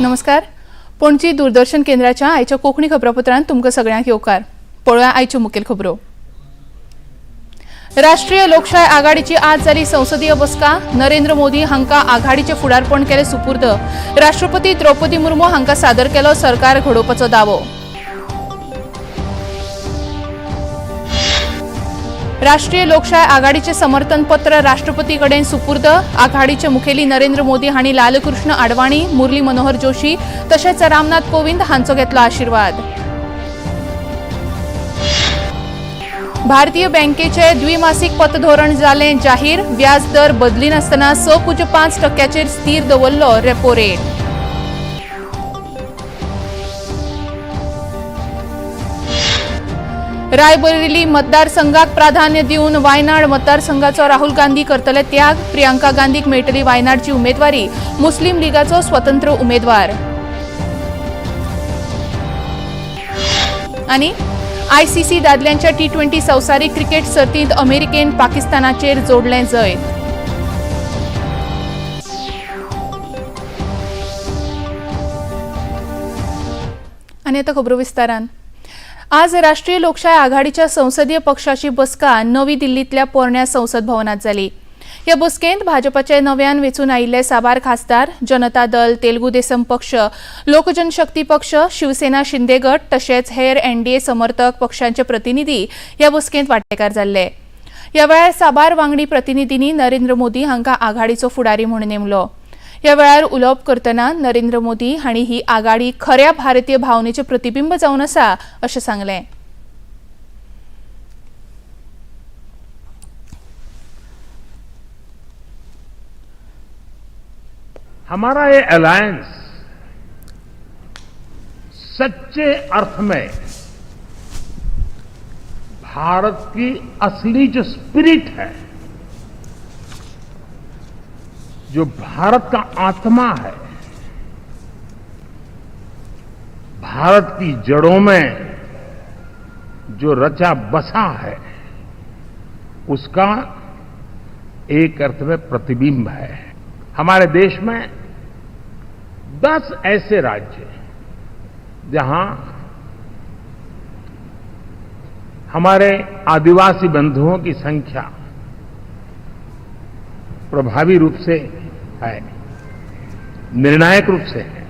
नमस्कार, पणजी दूरदर्शन केंद्राच्या आयच्या कोंकणी खबरापत्रांत तुमकां सगळ्यांक येवकार. पळोवया आयच्यो मुखेल खबरो. राष्ट्रीय लोकशाय आघाडीची आज जाली संसदीय बसका. नरेंद्र मोदी हांकां आघाडीचें फुडारपण केलें सुपूर्द. राष्ट्रपती द्रौपदी मुर्मू हांकां सादर केलो सरकार घडोवपाचो दावो. राष्ट्रीय लोकशाय आघाडीचे समर्थन पत्र राष्ट्रपती कडेन सुपूर्द. आघाडीचे मुखेली नरेंद्र मोदी हांणी लालकृष्ण आडवाणी, मुरली मनोहर जोशी तशेंच रामनाथ कोविंद हांचो घेतलो आशिर्वाद. भारतीय बँकेचे द्विमासिक पतधोरण जालें जाहीर. व्याज दर बदलिनासतना 6.5% स्थिर दवरलो रेपो रेट. रायबरेली मतदारसंघाक प्राधान्य दिवन वायनाड मतदारसंघाचो राहुल गांधी करतले त्याग. प्रियंका गांधीक मेळटली वायनाडची उमेदवारी. मुस्लीम लीगाचो स्वतंत्र उमेदवार. आनी आयसीसी दादल्यांच्या टी-20 संवसारीक क्रिकेट सर्तींत अमेरिकेन पाकिस्तानाचेर जोडलें जैत. आनी आतां खबरो विस्तारान. आज राष्ट्रीय लोकशाय आघाडीच्या संसदीय पक्षाची बसका नवी दिल्लींतल्या पोरण्या संसद भवनात जाली. ह्या बसकेंत भाजपाचे नव्यान वेंचून आयिल्ले साबार खासदार, जनता दल, तेलुगू देसम पक्ष, लोकजनशक्ती पक्ष, शिवसेना शिंदे गट तशेंच हेर एनडीए समर्थक पक्षांचे प्रतिनिधी ह्या बसकेंत वांटेकार जाल्ले. ह्या वेळार साबार वांगडी प्रतिनिधींनी नरेंद्र मोदी हांकां आघाडीचो फुडारी म्हूण नेमलो. ह्या वेळार उलोवप करतना नरेंद्र मोदी हांणी ही आघाडी खऱ्या भारतीय भावनेचें प्रतिबिंब जावन आसा अशें सांगलें. हमारा ये अलायंस सच्चे अर्थ में भारत की असली जो स्पिरिट है, जो भारत का आत्मा है, भारत की जड़ों में जो रचा बसा है, उसका एक अर्थ में प्रतिबिंब है। हमारे देश में 10 ऐसे राज्य जहां हमारे आदिवासी बंधुओं की संख्या प्रभावी रूप से है, निर्णायक रूप से है,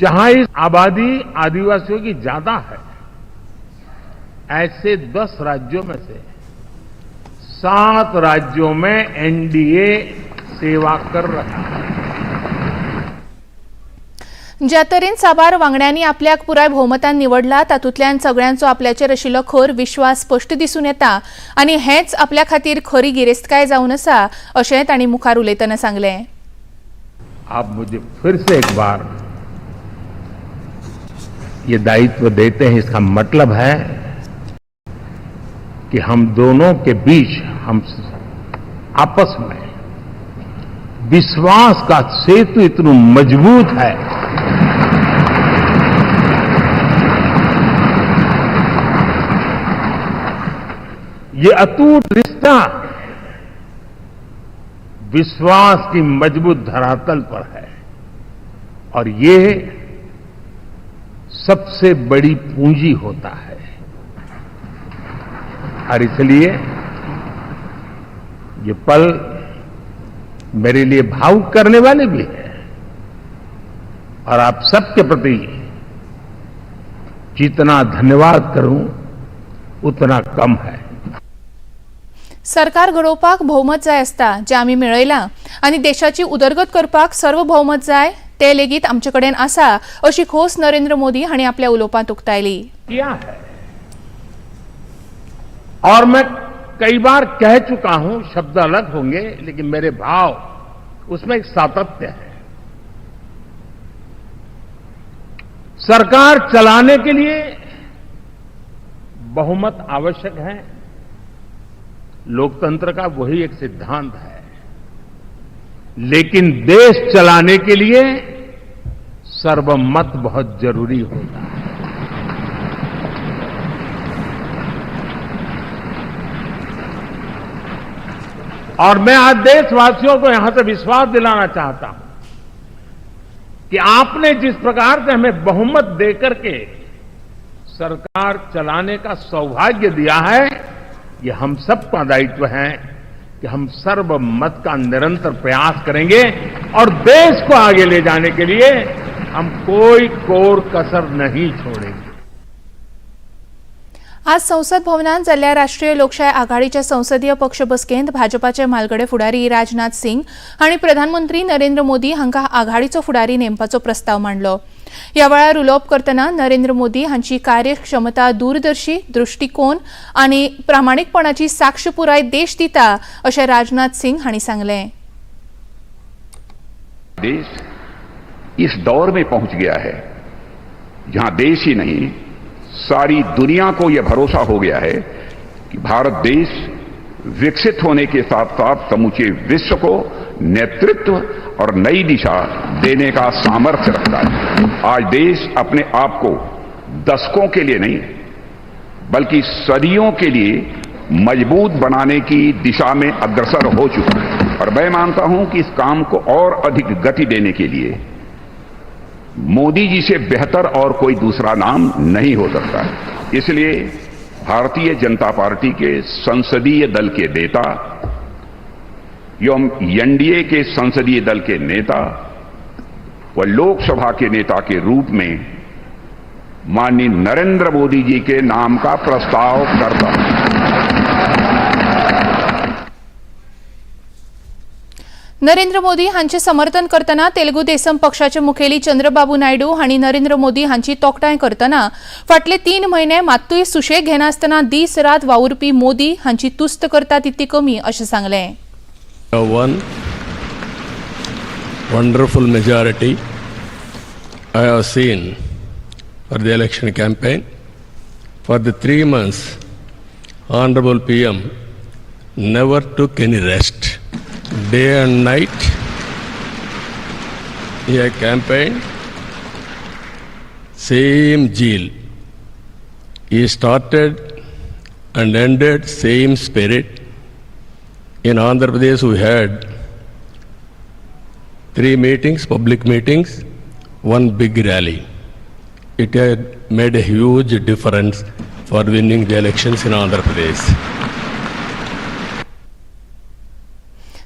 जहां इस आबादी आदिवासियों की ज्यादा है, ऐसे 10 राज्यों में से 7 राज्यों में एनडीए सेवा कर रहा है। ज्या तरेन साबार वांगड्यांनी आपल्याक पुराय भोवमतान निवडला तातूंतल्यान सगळ्यांचो आपल्याचेर आशिल्लो खर विश्वास स्पश्ट दिसून येता आनी हेंच आपल्या खातीर खरी गिरेस्तकाय जावन आसा अशें तांणी मुखार उलयतना सांगलें. आप मुझे फिर से एक बार ये दायित्व देते हैं, इसका मतलब है कि हम दोनों के बीच, हम आपस में विश्वास का सेतु इतना मजबूत है। ये अटूट रिश्ता विश्वास की मजबूत धरातल पर है और ये सबसे बड़ी पूंजी होता है और इसलिए ये पल मेरे लिए भावुक करने वाले भी है और आप सबके प्रति जितना धन्यवाद करूं उतना कम है। सरकार घडोवपाक भोवमत जाय आसता जें आमी मेळयलां आनी देशाची उदरगत करपाक सर्वभौमत जाय ते लेगीत आमचे कडेन आसा अशी खोस नरेंद्र मोदी हांणी आपल्या उलोवपांत उक्तायली. किया है और मैं कई बार कह चुका हूं, शब्द अलग होंगे लेकिन मेरे भाव उसमें एक सातत्य है। सरकार चलाने के लिए बहुमत आवश्यक है, लोकतंत्र का वही एक सिद्धांत है, लेकिन देश चलाने के लिए सर्वमत बहुत जरूरी होता है। और मैं आज देशवासियों को यहां से विश्वास दिलाना चाहता हूं कि आपने जिस प्रकार से हमें बहुमत देकर के सरकार चलाने का सौभाग्य दिया है, ये हम सबका दायित्व है कि हम सर्वमत का निरंतर प्रयास करेंगे और देश को आगे ले जाने के लिए हम कोई कोर कसर नहीं छोड़ेंगे। आज संसद भवनात जाल्ल्या राष्ट्रीय लोकशाय आघाडीच्या संसदीय पक्ष बसकेंत भाजपाचे म्हालगडे फुडारी राजनाथ सिंग हांणी प्रधानमंत्री नरेंद्र मोदी हांकां आघाडीचो फुडारी नेमपाचो प्रस्ताव मांडलो. ह्या वेळार उलोवप करतना नरेंद्र मोदी हांची कार्यक्षमता, दूरदर्शी दृश्टिकोन आनी प्रामाणीकपणाची साक्ष पुराय देश दिता अशें राजनाथ सिंग हांणी सांगलें. देश इस दौर में पहुंच गया है जहां देश ही नहीं, सारी दुनिया को यह भरोसा हो गया है कि भारत देश विकसित होने के साथ साथ समूचे विश्व को नेतृत्व और नई दिशा देने का सामर्थ्य रखता है। आज देश अपने आप को दशकों के लिए नहीं, बल्कि सदियों के लिए मजबूत बनाने की दिशा में अग्रसर हो चुका है और मैं मानता हूं कि इस काम को और अधिक गति देने के लिए मोदी जी से बेहतर और कोई दूसरा नाम नहीं हो सकता है। इसलिए भारतीय जनता पार्टी के संसदीय दल के नेता एवं एनडीए के संसदीय दल के नेता व लोकसभा के नेता के रूप में माननीय नरेंद्र मोदी जी के नाम का प्रस्ताव करता हूं। नरेंद्र मोदी हांचे समर्थन करतना तेलुगू देसम पक्षाचे मुखेली चंद्रबाबू नायडू हांणी नरेंद्र मोदी हांची तोखणाय करतना फाटले 3 म्हयने मात्तूय सुशेग घेनासतना दीस रात वावुरपी मोदी हांची तुस्त करता तितली कमी अशें सांगलें. One wonderful majority I have seen for the election campaign. For the 3 months, Honorable PM never took any rest. Day and night, he had campaigned, same zeal. He started and ended same spirit. In Andhra Pradesh, we had 3 meetings, public meetings, 1 big rally. It had made a huge difference for winning the elections in Andhra Pradesh.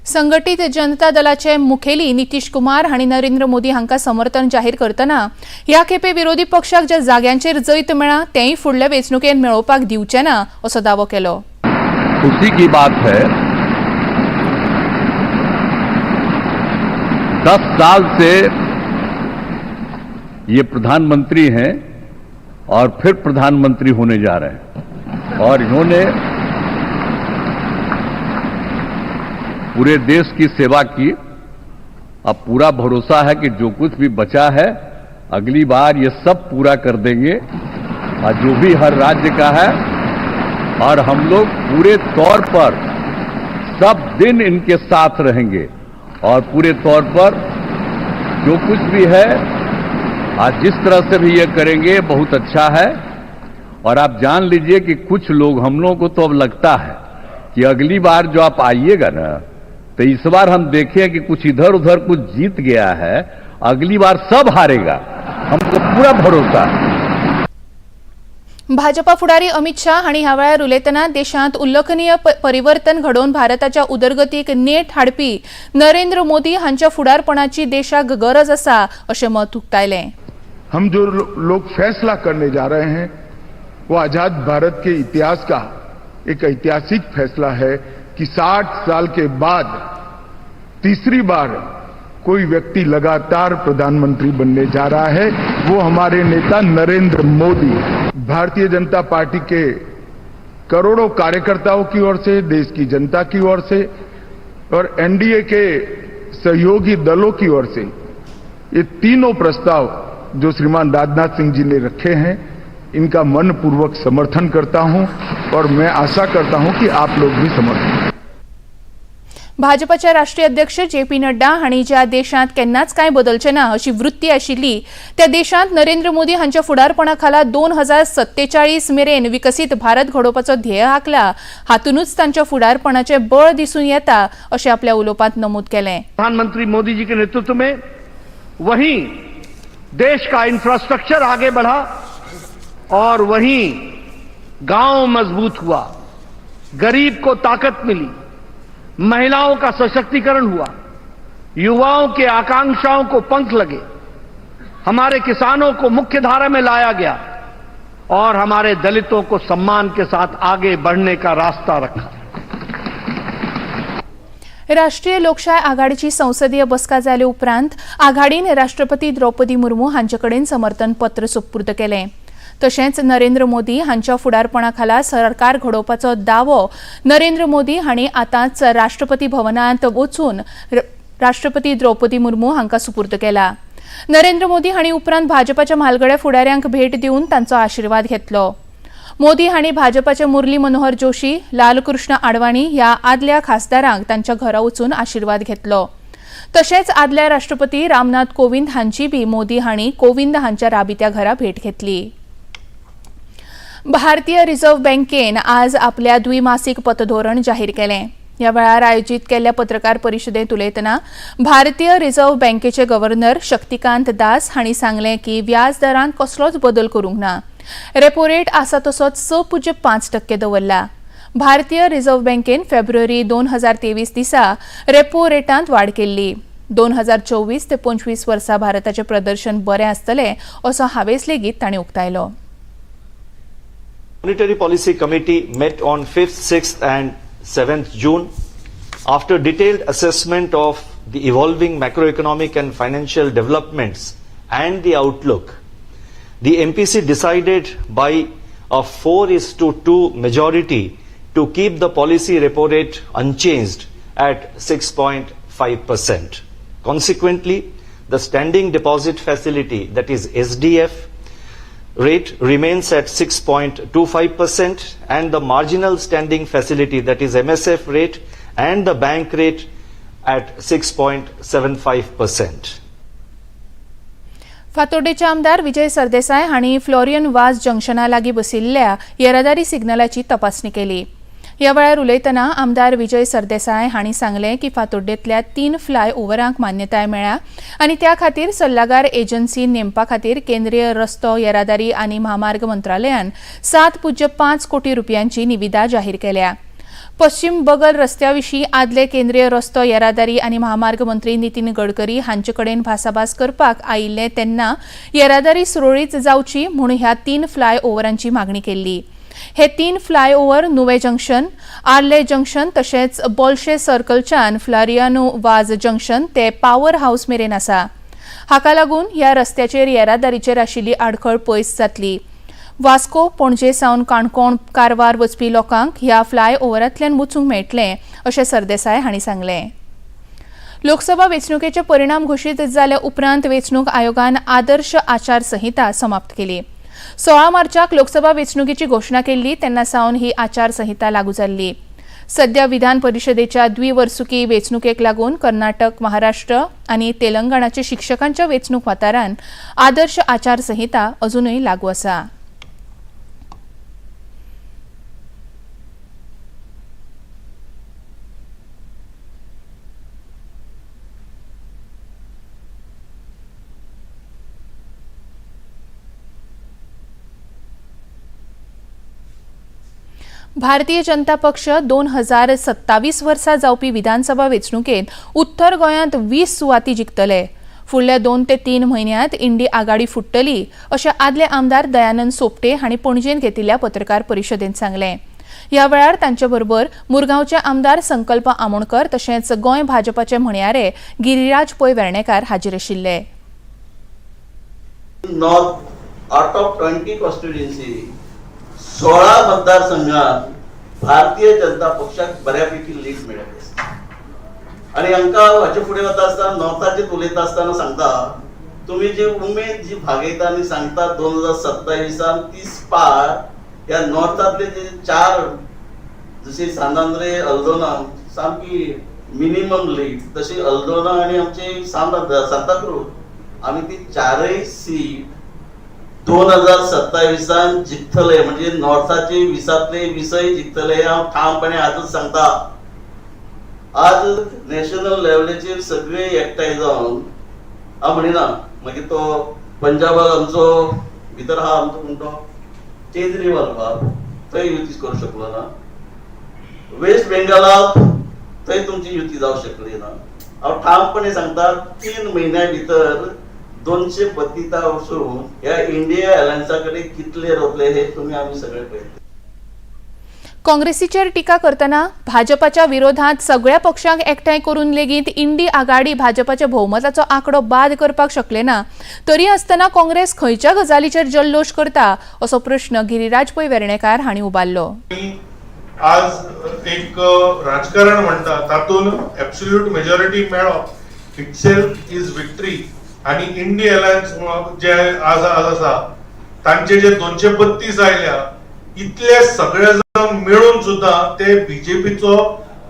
संघटित जनता दलाचे मुखेली नितीश कुमार हांणी नरेंद्र मोदी हांकां समर्थन जाहीर करतना ह्या खेपे विरोधी पक्षाक ज्या जाग्यांचेर जैत मेळ्ळां तेंय फुडल्या वेंचणुकेंत मेळोवपाक दिवचे ना असो दावो केलो. खुशी की बात है, 10 साल से ये प्रधानमंत्री हैं और फिर प्रधानमंत्री होने जा रहे हैं और इन्होंने पूरे देश की सेवा की। अब पूरा भरोसा है कि जो कुछ भी बचा है अगली बार ये सब पूरा कर देंगे और जो भी हर राज्य का है, और हम लोग पूरे तौर पर सब दिन इनके साथ रहेंगे और पूरे तौर पर जो कुछ भी है आज जिस तरह से भी ये करेंगे बहुत अच्छा है। और आप जान लीजिए कि कुछ लोग, हम लोगों को तो अब लगता है कि अगली बार जो आप आइएगा ना, तो इस बार हम देखें कि कुछ इधर उधर कुछ जीत गया है, अगली बार सब हारेगा, हमको पूरा भरोसा है। भाजपा फुडारी अमित शाह हांणी ह्या वेळार उलयतना देशांत उल्लेखनीय परिवर्तन घडोवन भारताच्या उदरगतीक नेट हाडपी नरेंद्र मोदी हांच्या फुडारपणाची देशाक गरज आसा अशें मत उक्तायलें. हम जो लोग फैसला करने जा रहे हैं वो आजाद भारत के इतिहास का एक ऐतिहासिक फैसला है कि 60 साल के बाद तीसरी बार कोई व्यक्ति लगातार प्रधानमंत्री बनने जा रहा है, वो हमारे नेता नरेंद्र मोदी। भारतीय जनता पार्टी के करोड़ों कार्यकर्ताओं की ओर से, देश की जनता की ओर से और एनडीए के सहयोगी दलों की ओर से ये तीनों प्रस्ताव जो श्रीमान राजनाथ सिंह जी ने रखे हैं, इनका मनपूर्वक समर्थन करता हूं और मैं आशा करता हूं कि आप लोग भी समर्थन करें। भाजपाचे राष्ट्रीय अध्यक्ष जे पी नड्डा हांणी ज्या देशांत केन्नाच कांय बदलचें ना अशी वृत्ती आशिल्ली त्या देशांत नरेंद्र मोदी हांच्या फुडारपणा खाला 2047 मेरेन विकसीत भारत घडोवपाचो ध्येय आंखला, हातूनच तांच्या फुडारपणाचें बळ दिसून येता अशें आपल्या उलोवपांत नमूद केलें. प्रधानमंत्री मोदी जी के नेतृत्व में वहीं देश का इंफ्रास्ट्रक्चर आगे बढ़ा और वहीं गांव मजबूत हुआ, गरीब को ताकत मिली, महिलाओं का सशक्तिकरण हुआ, युवाओं के आकांक्षाओं को पंख लगे, हमारे किसानों को मुख्य धारा में लाया गया और हमारे दलितों को सम्मान के साथ आगे बढ़ने का रास्ता रखा। राष्ट्रीय लोकशाय आघाडीची संसदीय बसका जाले उपरांत आघाडीन राष्ट्रपती द्रौपदी मुर्मू हांचे कडेन समर्थन पत्र सुपूर्द केलें। तशेंच नरेंद्र मोदी हांच्या फुडारपणा खाला सरकार घडोवपाचो दावो नरेंद्र मोदी हांणी आतांच राष्ट्रपती भवनांत वचून राष्ट्रपती द्रौपदी मुर्मू हांकां सुपूर्द केला। नरेंद्र मोदी हांणी उपरांत भाजपाच्या म्हालगड्या फुडाऱ्यांक भेट दिवन तांचो आशिर्वाद घेतलो। मोदी हांणी भाजपाचे मुरली मनोहर जोशी, लालकृष्ण आडवाणी ह्या आदल्या खासदारांक तांच्या घरा वचून आशिर्वाद घेतलो। तशेंच आदल्या राष्ट्रपती रामनाथ कोविंद हांची बी मोदी हांणी कोविंद हांच्या राबित्या घरा भेट घेतली। भारतीय रिझर्व्ह बँकेन आज आपल्या द्विमासिक पतधोरण जाहीर केलें। ह्या वेळार आयोजीत केल्ल्या पत्रकार परिशदेंत उलयतना भारतीय रिझर्व्ह बँकेचे गव्हर्नर शक्तिकांत दास हांणी सांगलें की व्याज दरांत कसलोच बदल करूंक ना। रेपो रेट आसा तसोच 6.5% दवरला। भारतीय रिझर्व्ह बँकेन फेब्रुवारी 2023 दिसा रेपो रेटांत वाड केल्ली। 2024 ते 25 वर्सा भारताचें प्रदर्शन बरें आसतलें असो हावेस लेगीत तांणी उक्तायलो। Monetary Policy Committee met on 5th, 6th and 7th June. After detailed assessment of the evolving macroeconomic and financial developments and the outlook, the MPC decided by a 4:2 majority to keep the policy repo rate unchanged at 6.5%. Consequently, the standing deposit facility, that is SDF, rate remains at 6.25% and the marginal standing facility, that is MSF rate, and the bank rate at 6.75%. फातोड्डेचे आमदार विजय सरदेसाय हांणी Florian वाज जंक्शना लागीं बशिल्ल्या येरादारी सिग्नलाची तपासणी केली। ह्या वेळार उलयतना आमदार विजय सरदेसाय हांणी सांगलें की फातोड्डेंतल्या 3 फ्लाय ओव्हरांक मान्यताय मेळ्ळ्या आनी त्या खातीर सल्लागार एजन्सी नेमपा खातीर केंद्रीय रस्तो येरादारी आनी म्हामार्ग मंत्रालयान 7.5 कोटी रुपयांची निविदा जाहीर केल्या। पश्चिम बगल रस्त्या विशीं आदले केंद्रीय रस्तो येरादारी आनी म्हामार्ग मंत्री नितीन गडकरी हांचे कडेन भासाभास करपाक आयिल्ले तेन्ना येरादारी सुरळीत जावची म्हूण ह्या 3 फ्लाय ओव्हरांची मागणी केल्ली। हे 3 फ्लायओव्हर नुवे जंक्शन, आर्ले जंक्शन तशेंच बोलशे सर्कलच्यान फ्लारियानो वाज जंक्शन ते पावर हावस मेरेन आसा। हाका लागून ह्या रस्त्याचेर येरादारीचेर आशिल्ली आडखळ पयस जातली। वास्को, पणजे सावन काणकोण, कारवार वचपी लोकांक ह्या फ्लायओव्हरांतल्यान वचूंक मेळटलें अशें सरदेसाय हांणी सांगलें। लोकसभा वेंचणुकेचे परिणाम घोशीत जाल्या उपरांत वेंचणूक आयोगान आदर्श आचारसंहिता समाप्त केली। 16 मार्चाक लोकसभा वेंचणुकेची घोशणा केल्ली तेन्ना सावन ही आचारसंहिता लागू जाल्ली। सध्या विधान परिशदेच्या द्विवर्सुकी वेंचणुकेक लागून कर्नाटक, महाराष्ट्र आनी तेलंगणाचे शिक्षकांच्या वेंचणूक वाठारांत आदर्श आचारसंहिता अजुनूय लागू आसा। भारतीय जनता पक्ष 2027 वर्सा जावपी विधानसभा वेंचणुकेंत उत्तर गोंयांत 20 सुवाती जिखतले। फुडल्या 2 ते 3 म्हयन्यांत इंडी आघाडी फुट्टली अशें आदले आमदार दयानंद सोपटे हांणी पणजेंत घेतिल्ल्या पत्रकार परिशदेंत सांगलें। ह्या वेळार तांचे बरोबर मुरगांवचे आमदार संकल्प आमोणकर तशेंच गोंय भाजपाचे म्हणयारे गिरिराज पै वेर्णेकार हाजीर आशिल्ले। नॉर्थ आउट ऑफ 20 कॉन्स्टिट्युएन्सी 16 मतदारसंघात भारतीय जनता पक्षाक बऱ्यापैकी लीड मेळ्ळी आसा। आनी हांकां हाचे फुडें वता आसतना नॉर्थाचेर उलयता आसतना सांगता, तुमी जी उमेद जी भागयता आनी सांगता 2027 30 पार ह्या नॉर्थांतले जे 4 जशी सांत आंद्रे अल्दोना सामकी मिनिमम लीड, तशी अल्दोना आनी आमची सांताक्रूज आमी ती 4 सीट 2027 जिखतले, म्हणजे नॉर्थाचे 20 20 जिखतले हांव ठामपणे आजच सांगता। आज नॅशनल लेवलाचेर सगळे एकठांय जावन हांव म्हणिना मागीर तो पंजाबाक आमचो भितर आहा आमचो कोण तो केजरीवाल बाब, थंय युती करूं शकलो ना. वेस्ट बेंगालाक थंय तुमची युती जावं शकली ना. हांव ठामपणे सांगता, 3 म्हयन्या भितर 232 वचून ह्या इंडिया अलायन्सा कडेन कितले रोवतले हे तुमी आमी सगळे पळयतले. काँग्रेसीचेर टिका करतना भाजपाच्या विरोधात सगळ्या पक्षांक एकठांय करून लेगीत इंडी आघाडी भाजपाच्या भोवमताचो आंकडो बाद करपाक शकले ना, तरी आसतना काँग्रेस खंयच्या गजालीचेर जल्लोश करता असो प्रश्न गिरिराज पै वेर्णेकार हांणी उबारलो. आज एक राजकारण म्हणटा तातूंत एब्सोल्यूट मेजॉरिटी मेळप इटसेल्फ is victory. आनी इंडी अलायन्स जे आज आसा तांचे जे 232 आयल्या इतले सगळे जाण मेळून सुद्धा ते बीजेपीचो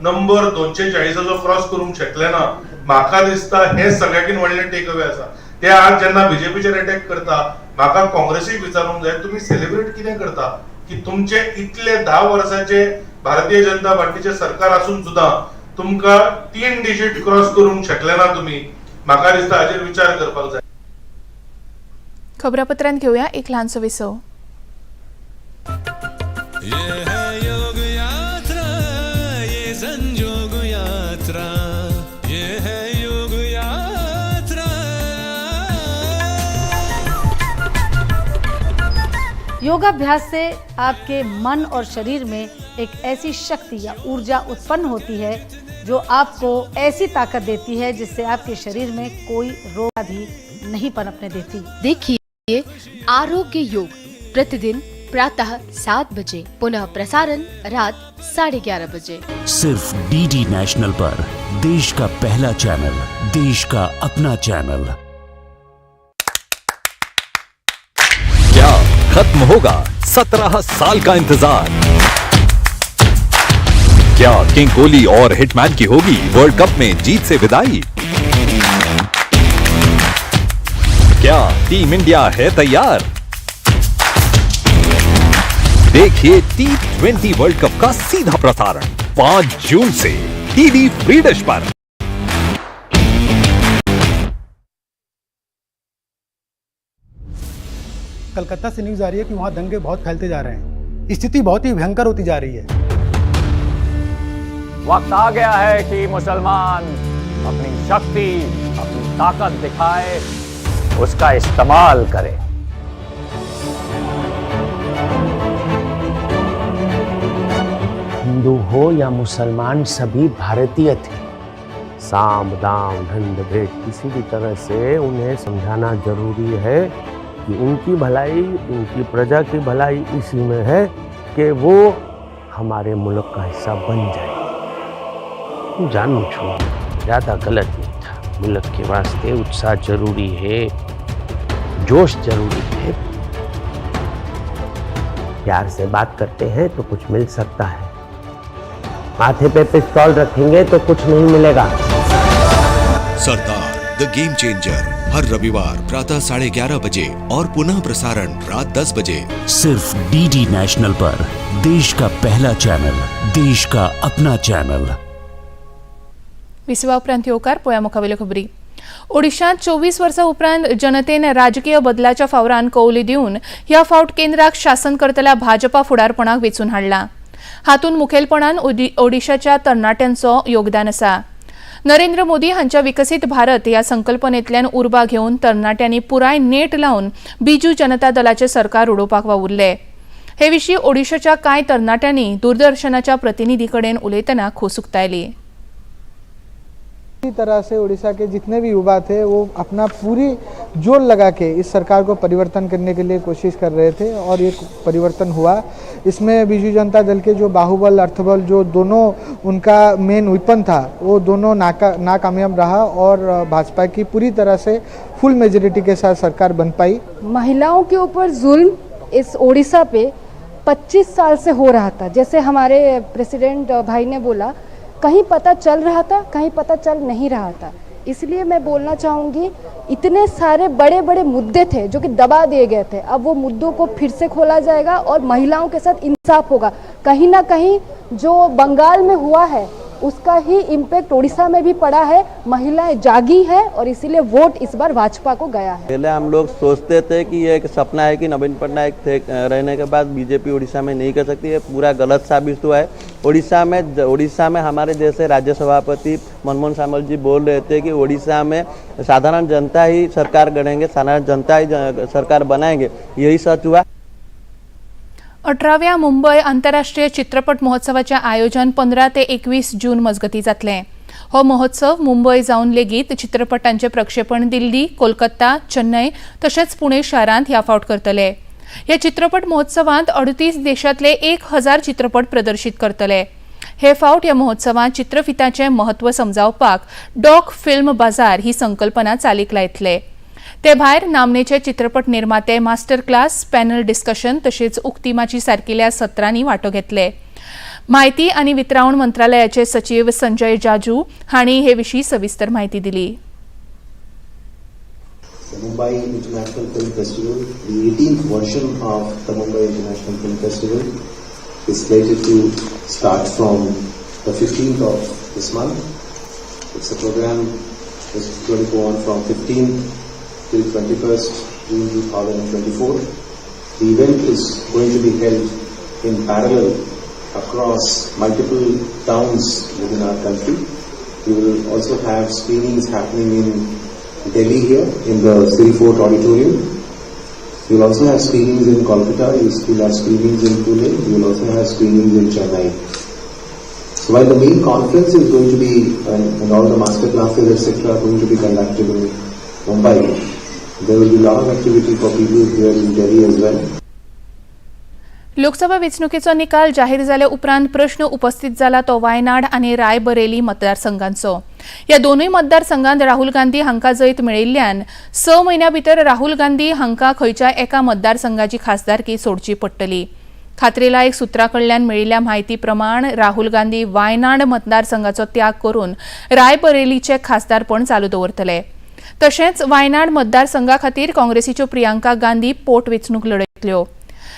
नंबर 240चो क्रॉस करूंक शकले ना. म्हाका दिसता हे सगळ्याकीन व्हडलें टेक अवे आसा. ते आज जेन्ना बीजेपीचेर अटॅक करता, म्हाका काँग्रेसीक विचारूंक जाय, तुमी सेलिब्रेट कितें करता की तुमचे इतले 10 वर्साचे भारतीय जनता पार्टीचे सरकार आसून सुद्धा तुमकां 3 डिजीट क्रॉस करूंक शकले ना तुमी. म्हाका दिसता हाजेर विचार करपाक जाय. खबरापत्रांत घेवया एक ल्हानसो विसव. ये है योग यात्रा, ये संजोग यात्रा, ये है योग यात्रा. योगाभ्यास से आपके मन और शरीर में एक ऐसी शक्ति या ऊर्जा उत्पन्न होती है जो आपको ऐसी ताकत देती है जिससे आपके शरीर में कोई रोग भी नहीं पनपने देती। देखिए आरोग्य योग प्रतिदिन प्रातः 7 बजे, पुनः प्रसारण रात 11:30 बजे, सिर्फ डीडी नेशनल पर, देश का पहला चैनल, देश का अपना चैनल। क्या खत्म होगा 17 साल का इंतजार? क्या किंग कोहली और हिटमैन की होगी वर्ल्ड कप में जीत से विदाई? क्या टीम इंडिया है तैयार? देखिए T20 world cup का सीधा प्रसारण 5 जून से डीडी फ्री डिश पर। कलकत्ता से न्यूज आ रही है कि वहां दंगे बहुत फैलते जा रहे हैं, स्थिति बहुत ही भयंकर होती जा रही है। वक्त आ गया है कि मुसलमान अपनी शक्ति, अपनी ताकत दिखाए, उसका इस्तेमाल करे। हिंदू हो या मुसलमान, सभी भारतीय थे। साम दाम दंड भेद किसी भी तरह से उन्हें समझाना जरूरी है कि उनकी भलाई, उनकी प्रजा की भलाई इसी में है कि वो हमारे मुल्क का हिस्सा बन जाए। जानू छू ज़्यादा गलत नहीं था। मुल्क के वास्ते उत्साह जरूरी है, जोश जरूरी है। प्यार से बात करते हैं तो कुछ मिल सकता है, माथे पे पिस्तौल रखेंगे तो कुछ नहीं मिलेगा। सरदार the game changer हर रविवार प्रातः 11:30 बजे और पुनः प्रसारण रात 10 बजे, सिर्फ डीडी नेशनल पर, देश का पहला चैनल, देश का अपना चैनल। विसवा उपरांत येवकार पळया मुखावेल्यो खबरी. ओडिशांत 24 वर्सां उपरांत जनतेन राजकीय बदलाच्या फावरान कौली दिवन ह्या फावट केंद्राक शासन करतल्या भाजपा फुडारपणाक वेंचून हाडला. हातूंत मुखेलपणान ओडिशाच्या तरणाट्यांचो योगदान आसा. नरेंद्र मोदी हांच्या विकसीत भारत ह्या संकल्पनेंतल्यान उर्बा घेवन तरणाट्यांनी पुराय नेट लावन बिजू जनता दलाचें सरकार उडोवपाक वावुरले. हे विशीं ओडिशाच्या कांय तरणाट्यांनी दूरदर्शनाच्या प्रतिनिधी कडेन उलयतना खोस उक्तायली. इसी तरह से उड़ीसा के जितने भी युवा थे वो अपना पूरी जोर लगा के इस सरकार को परिवर्तन करने के लिए कोशिश कर रहे थे और ये परिवर्तन हुआ। इसमें बीजू जनता दल के जो बाहुबल अर्थबल जो दोनों उनका मेन वेपन था वो दोनों नाकामयाब रहा और भाजपा की पूरी तरह से फुल मेजोरिटी के साथ सरकार बन पाई। महिलाओं के ऊपर जुल्म इस ओडिशा पे 25 साल से हो रहा था। जैसे हमारे प्रेसिडेंट भाई ने बोला, कहीं पता चल रहा था, कहीं पता चल नहीं रहा था। इसलिए मैं बोलना चाहूँगी, इतने सारे बड़े बड़े मुद्दे थे जो कि दबा दिए गए थे, अब वो मुद्दों को फिर से खोला जाएगा और महिलाओं के साथ इंसाफ होगा। कहीं ना कहीं जो बंगाल में हुआ है उसका ही इम्पैक्ट ओडिशा में भी पड़ा है। महिलाएं जागी हैं और इसीलिए वोट इस बार भाजपा को गया है। पहले हम लोग सोचते थे कि ये एक सपना है कि नवीन पटनायक थे रहने के बाद बीजेपी उड़ीसा में नहीं कर सकती, ये पूरा गलत साबित हुआ है। उड़ीसा में हमारे जैसे राज्य सभापति मनमोहन सामल जी बोल रहे थे कि उड़ीसा में साधारण जनता ही सरकार गढ़ेंगे, साधारण जनता ही सरकार बनाएंगे, यही सच हुआ। 18व्या मुंबय आंतरराष्ट्रीय चित्रपट महोत्सवाचें आयोजन 15 ते 21 जून मजगतीं जातलें। हो महोत्सव मुंबय जावन लेगीत चित्रपटांचें प्रक्षेपण दिल्ली, कोलकाता, चेन्नय तशेंच पुणे शारांत ह्या फावट करतले। ह्या चित्रपट महोत्सवांत 38 देशांतले 1000 चित्रपट प्रदर्शीत करतले। हे फावट ह्या महोत्सवांत चित्रफिताचें म्हत्व समजावपाक डॉक फिल्म बाजार ही संकल्पना चालीक लायतले। ते भायर नामनेचे चित्रपट निर्माते मास्टर क्लास, पॅनल डिस्कशन तशेंच उक्ती माची सारकिल्या सत्रांनी वांटो घेतले। म्हायती आनी वितरावण मंत्रालयाचे सचीव संजय जाजू हांणी हे विशीं सविस्तर म्हायती दिली। The Mumbai International Film Festival, the 18th version of the Mumbai International Film Festival, is slated to start from the 15th of this month. It's a program that's going to go on from 15th till 21st June 2024. The event is going to be held in parallel across multiple towns within our country. We will also have screenings happening in Delhi here in the Siri Fort Auditorium. You will also have screenings in Kolkata, you will have screenings in Pune, you will also have screenings in Chennai. So while the main conference is going to be, and all the master classes etc. are going to be conducted in Mumbai, there will be a lot of activity for people here in Delhi as well. Lok Sabha वेंचणुकेचो निकाल जाहीर जाले उपरांत प्रश्न उपस्थित जाला तो वायनाड आनी रायबरेली मतदारसंघांचो। ह्या दोनूय मतदारसंघांत राहुल गांधी हांकां जैत मेळिल्ल्यान 6 म्हयन्यां भितर राहुल गांधी हांकां खंयच्या एका मतदारसंघाची खासदारकी सोडची पडटली। खात्रीलायक सुत्रां कडल्यान मेळिल्ल्या म्हायती प्रमाण राहुल गांधी वायनाड मतदारसंघाचो त्याग करून रायबरेलीचे खासदारपण चालू दवरतले। तशेंच वायनाड मतदारसंघा खातीर काँग्रेसीच्यो प्रियांका गांधी पोटवेंचणूक लढयतल्यो।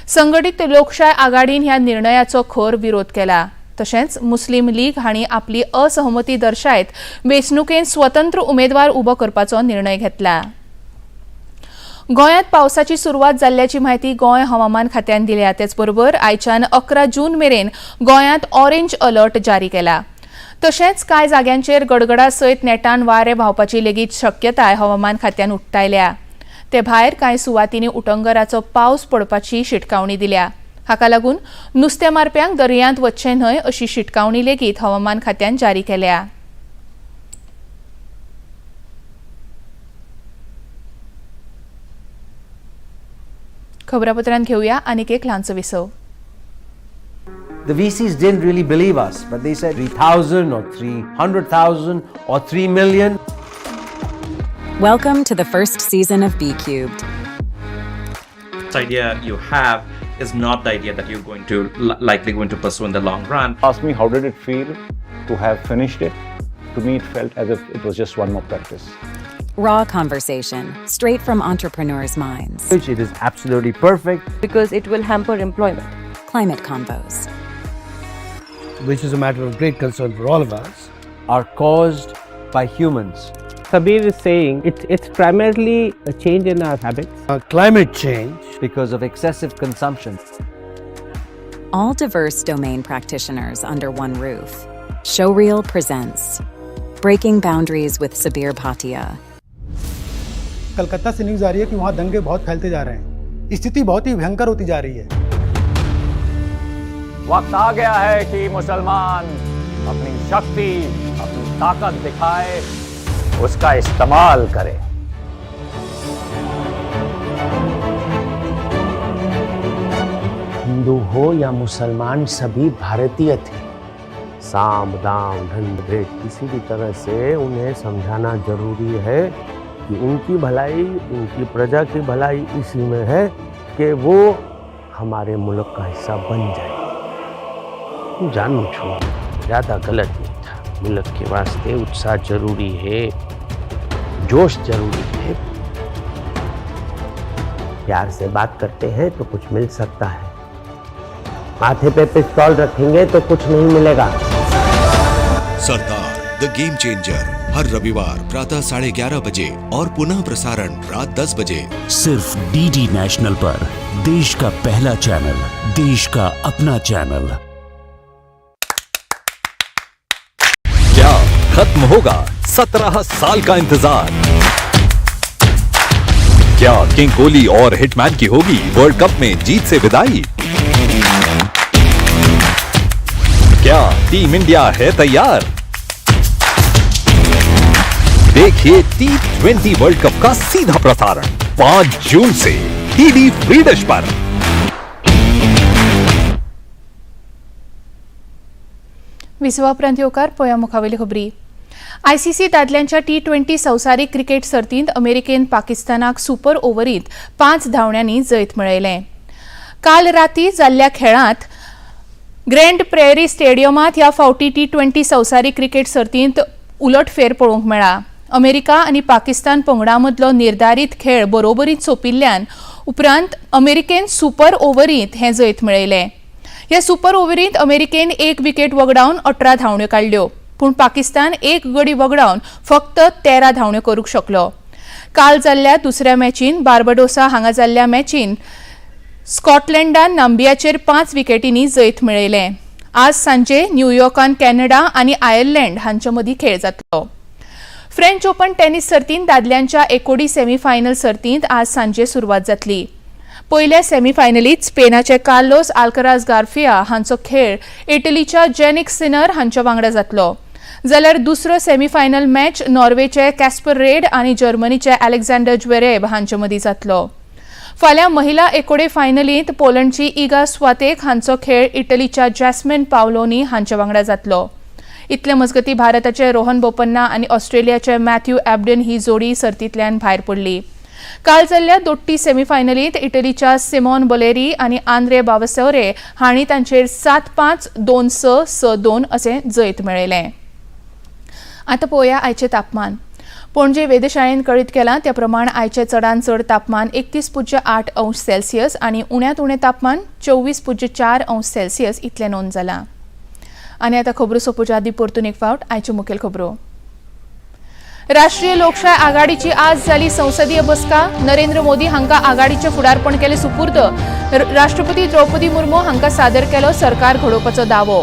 संघटित लोकशाय आघाडीन ह्या निर्णयाचो खर विरोध केला। तशेंच मुस्लिम लीग हांणी आपली असहमती दर्शायत वेंचणुकेंत स्वतंत्र उमेदवार उबो करपाचो निर्णय घेतला। गोंयांत पावसाची सुरवात जाल्ल्याची म्हायती गोंय हवामान खात्यान दिल्या। तेचबरोबर आयच्यान 11 जून मेरेन गोंयांत ऑरेंज अलर्ट जारी केला। तशेंच कांय जाग्यांचेर गडगडा सयत नेटान वारें व्हांवपाची लेगीत शक्यताय हवामान खात्यान उक्तायल्या। ते भायर कांय सुवातींनी उटंगराचो पावस पडपाची शिटकावणी दिल्या। हाका लागून नुस्तें मारप्यांक दर्यांत वचचें न्हय अशी शिटकावणी लेगीत हवामान खात्यान जारी केल्या। खबरापत्रांत घेवया आनीक एक ल्हानसो विसव। The VCs didn't really believe us, but they said 3,000 or 300,000 or 3 million. Welcome to the first season of B Cubed. This idea you have is not the idea that you're going to likely going to pursue in the long run. Ask me how did it feel to have finished it? To me, it felt as if it was just one more practice. Raw conversation, straight from entrepreneurs' minds. It is absolutely perfect. Because it will hamper employment. Climate convos, which is a matter of great concern for all of us, are caused by humans. Sabir is saying it's primarily a change in our habits. Climate change. Because of excessive consumption. All diverse domain practitioners under one roof. Showreel presents Breaking Boundaries with Sabir Bhatia. Calcutta से news आ रही है कि वहाँ दंगे बहुत फैलते जा रहे हैं, स्थिति बहुत ही भयंकर होती जा रही है। वक्त आ गया है कि मुसलमान अपनी शक्ति, अपनी ताकत दिखाए, उसका इस्तेमाल करे। हिंदू हो या मुसलमान, सभी भारतीय थे। साम दाम दंड भेद किसी भी तरह से उन्हें समझाना जरूरी है कि उनकी भलाई, उनकी प्रजा की भलाई इसी में है कि वो हमारे मुल्क का हिस्सा बन जाए। जानू छू ज़्यादा गलत नहीं था। मुल्क के वास्ते उत्साह जरूरी है, जोश जरूरी है। प्यार से बात करते हैं तो कुछ मिल सकता है, माथे पे पिस्तौल रखेंगे तो कुछ नहीं मिलेगा। सरदार the game changer हर रविवार प्रातः 11:30 बजे और पुनः प्रसारण रात 10 बजे। सिर्फ डीडी नेशनल पर देश का पहला चैनल, देश का अपना चैनल। क्या खत्म होगा 17 साल का इंतजार? क्या किंग कोहली और हिटमैन की होगी वर्ल्ड कप में जीत से विदाई? क्या टीम इंडिया है तैयार? देखिए T20 world cup का सीधा प्रसारण 5 जून से डीडी फ्री डिश पर। विसवा उपरांत येवकार. पळोवया मुखावेली खबरी. आयसीसी दादल्यांच्या T20 संवसारीक क्रिकेट सर्तींत अमेरिकेन पाकिस्तानाक सुपर ओव्हरींत 5 धांवड्यांनी जैत मेळयलें. काल राती जाल्ल्या खेळांत ग्रँड प्रेरी स्टेडियमांत ह्या फावटी T20 संवसारीक क्रिकेट सर्तींत उलटफेर पळोवंक मेळ्ळा. अमेरिका आनी पाकिस्तान पंगडा मदलो निर्धारीत खेळ बरोबरीत सोंपिल्ल्यान उपरांत अमेरिकेन सुपर ओव्हरींत हें जैत मेळयलें. ह्या सुपर ओव्हरींत अमेरिकेन 1 विकेट वगडावन 18 धांवड्यो काडल्यो, पूण पाकिस्तान 1 गडी वगडावन फक्त 13 धांवड्यो करूंक शकलो. काल जाल्ल्या दुसऱ्या मॅचीन बार्बडोसा हांगा जाल्ल्या मॅचीन स्कॉटलंडान नाम्बियाचेर 5 विकेटींनी जैत मेळयलें. आज सांजे न्यूयॉर्कान कॅनडा आनी आयर्लंड हांचे मदीं खेळ जातलो. फ्रेंच ओपन टेनिस सर्तींत दादल्यांच्या एकोडी सेमीफायनल सर्तींत आज सांजे सुरवात जातली. पयल्या सेमीफायनलीत स्पेनाचे कार्लोस आल्कराज गार्फिया हांचो खेळ इटलीच्या जेनिक सिनर हांच्या वांगडा जातलो, जाल्यार दुसरो सेमीफायनल मॅच नॉर्वेचे कॅस्पर रेड आनी जर्मनीचे अलेक्झांडर ज्वेरेब हांचे मदीं जातलो. फाल्यां महिला एकोडे फायनलींत पोलंडची इगा स्वातेक हांचो खेळ इटलीच्या जॅस्मिन पावलोनी हांच्या वांगडा जातलो. इतले मजगती भारताचे रोहन बोपन्ना आनी ऑस्ट्रेलियाचे मॅथ्यू एबडेन ही जोडी सर्तींतल्यान भायर पडली. काल जाल्ल्या दोट्टी सेमीफायनलींत इटलीच्या सिमॉन बोलेरी आनी आंद्रे बावसोरे हांणी तांचेर 7-5, 2-6, 6-2 असें जैत मेळयलें. आतां पळोवया आयचें तापमान. पणजे वेधशाळेन कळीत केलां त्या प्रमाण आयचें चडांत चड तापमान 31.8 अंश सेल्सियस आनी उण्यांत उणें तापमान 24.4 अंश सेल्सियस इतलें नोंद जालां. आनी आतां खबरो सोंपोवच्या आदीं परतून एक फावट आयच्यो मुखेल खबरो. राष्ट्रीय लोकशाय आघाडीची आज जाली संसदीय बसका. नरेंद्र मोदी हांकां आघाडीचें फुडारपण केलें सुपूर्द. राष्ट्रपती द्रौपदी मुर्मू हांकां सादर केलो सरकार घडोवपाचो दावो.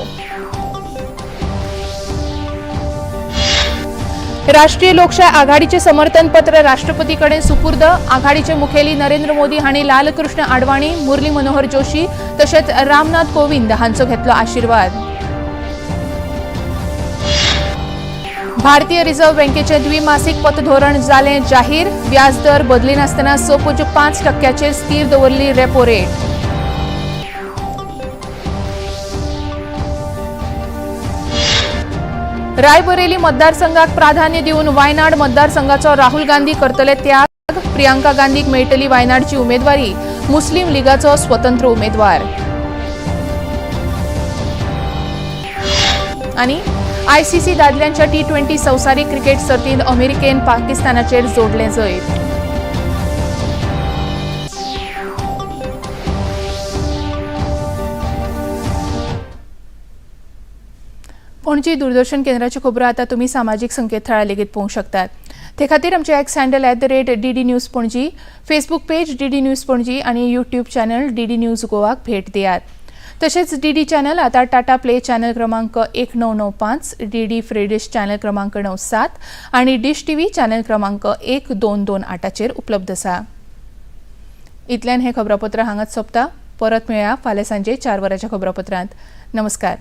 राष्ट्रीय लोकशाय आघाडीचे समर्थन पत्र राष्ट्रपती कडेन सुपूर्द. आघाडीचे मुखेली नरेंद्र मोदी हांणी लालकृष्ण आडवाणी, मुरली मनोहर जोशी तशेंच रामनाथ कोविंद हांचो घेतलो आशिर्वाद. भारतीय रिझर्व्ह बँकेचें द्विमासिक पतधोरण जालें जाहीर. व्याजदर बदलिनासतना 6.5% स्थिर दवरली रेपो रेट. रायबरेली मतदारसंघाक प्राधान्य दिवन वायनाड मतदारसंघाचो राहुल गांधी करतले त्याग. प्रियांका गांधीक मेळटली वायनाडची उमेदवारी. मुस्लीम लीगाचो स्वतंत्र उमेदवार. आनी आयसीसी दादल्यांच्या T20 संवसारीक क्रिकेट सर्तींत अमेरिकेन पाकिस्तानाचेर जोडलें जैत. पणजी दूरदर्शन केंद्राच्यो खबरो आतां तुमी सामाजीक संकेतथळार लेगीत पळोवंक शकतात. ते खातीर आमचे X handle @DD News Panaji, Facebook page DD News Panaji आनी यूट्यूब चॅनल DD news गोवाक भेट दियात. तशेंच डीडी चॅनल आतां टाटा प्ले चॅनल क्रमांक 1995, डीडी फ्री डिश चॅनल क्रमांक 97 आनी डिश टीव्ही चॅनल क्रमांक 1228चेर उपलब्ध आसा. इतल्यान हें खबरापत्र हांगाच सोंपता. परत मेळया फाल्यां सांजे 4 वरांच्या खबरापत्रांत. नमस्कार.